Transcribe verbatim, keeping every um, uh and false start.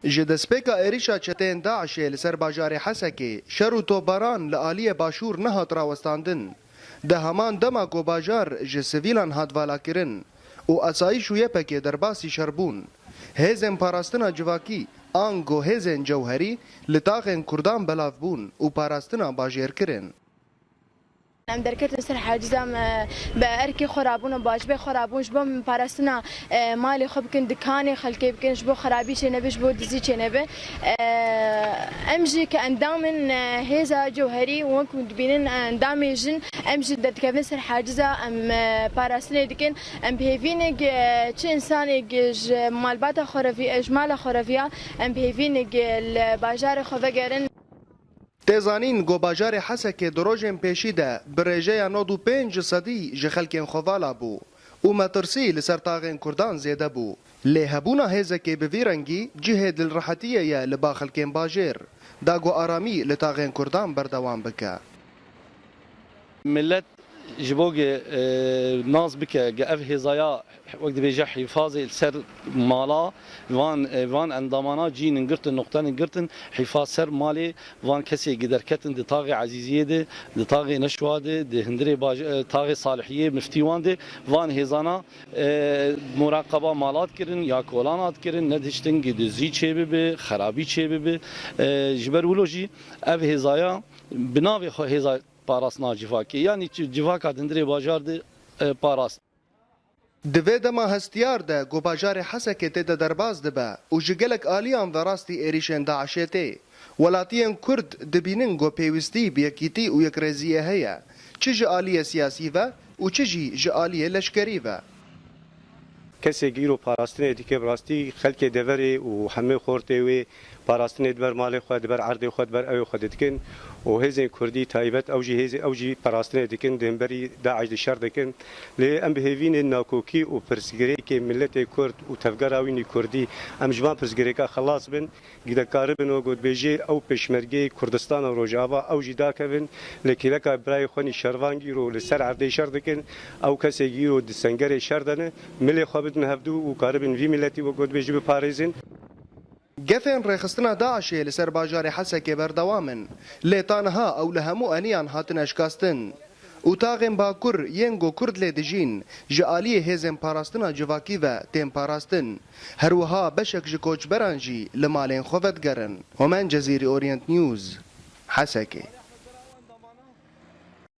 Ji destpêka êrîşa çeteyên DAIŞ'ê li ser bajarê Hesekê, şer û topbaran li aliyê başûr nehat rawestandin. Di heman dema ku bajar ji sivîlan hat valakirin û asayîş û Y P G derbasî şer bûn, hêzên parastina civakî, ango hêzên cewherî li taxên Kurdan belav bûn û parastina bajêr kirin. Em derketin ser hacîza me, bi erkê xwe rabûn û bi wacibê xwe rabûn, ji bo em parastina, e, malê xwe bikin, dikanê xelkê bikin, ji bo xerabî çênebe, ji bo dizî çênebe. E, em jî ke endam in, e, hêza cewherî, wek ku dibînin, e, endamê jin, em jî derdikevin ser hacîza, em, e, parastinê dikin. Em bi hêvî ne, e, çi însanê, e, ji malbata xwe re vî-, e, ji mala xwe re viya, em bi hêvî ne, e, li bajarê xwe vegerin. Tê zanîn ku bajarê Hesekê di rojên pêşî de bi rêjeya nod û pênc sedî ji xelkên xwe vala bû û metirsî li ser taxên Kurdan zêde bû. Lê hebûna hêzekê bi vî rengî cihê dilrehetiyê ye li ba xelkên bajêr, da ku aramî li taxên Kurdan berdewam bike. Millet ji bo ge, e, nas bike ge ev hêzaya, wek dibêje, hîfazê li ser mala van, e, van endamana cînin girtin, noqtenin girtin, hîfaz ser malê van kesê gi derketin di taxê Ezîziyê de, di taxê Neşwa de, di hundirê baj-, e, taxê Salihiyê, miftî wan de, van hêzana, e, muraqeba malat kirin ya kolan hat kirin, nediştin gi dizî çêbibi, xerabî çêbibi. E, ji ber wilo jî ev hêzaya bi navê xwe hêza parastina civakê, yanî çi civaka di hundirê bajar de, e, parast. Di vê dema hestiyar de ku bajarê Hesekê tê de derbas dibe û ji gelek aliyan ve rastî êrîşên DAIŞ'ê tê, welatiyên Kurd dibînin ku pêwîstî bi yekîtî û yekrêziyê heye, çi ji aliyê siyasî ve û çi jî ji aliyê leşkerî ve. Kesê îro parastinê dike, bi rastî xelkê deverê û hemê xortê wê parastinê di ber malê xwe, di ber erdê xwe, di ber ewê xwe didikin û hêzên Kurdî taybet ew jî hêzê, ew jî parastinê dikin, di hemberî DAIŞ de şer dikin. Lê em bi hêvî ne nakokî û pirsgirêkê miletê Kurd û tevgera wînî Kurdî, em ji van pirsgirêka xelas bin. Gî de karibin û gotbêjê ew pêşmergeyê Kurdistana Rojava ew jî dakevin, lê kêleka birayê xwe nîşervan îro li ser erdê şer dikin, ew kesê îro di sengerê şer de ne, milê xwe bidin hevdû û karibin vî miletî wek gotbêjî biparêzin. Gefên rêxistina DAIŞ'ê li ser bajarê Hesekê berdewam in, lê ta niha ew li hemû eniyan hatine şikastin. Û taxên Bakur yên ku Kurd lê dijîn, ji aliyê hêzên parastina civakî ve tên parastin. Her wiha beşek ji koçberan jî li malên xwe vedigerin. Homen Cezîrî, Orient News, Hesekê.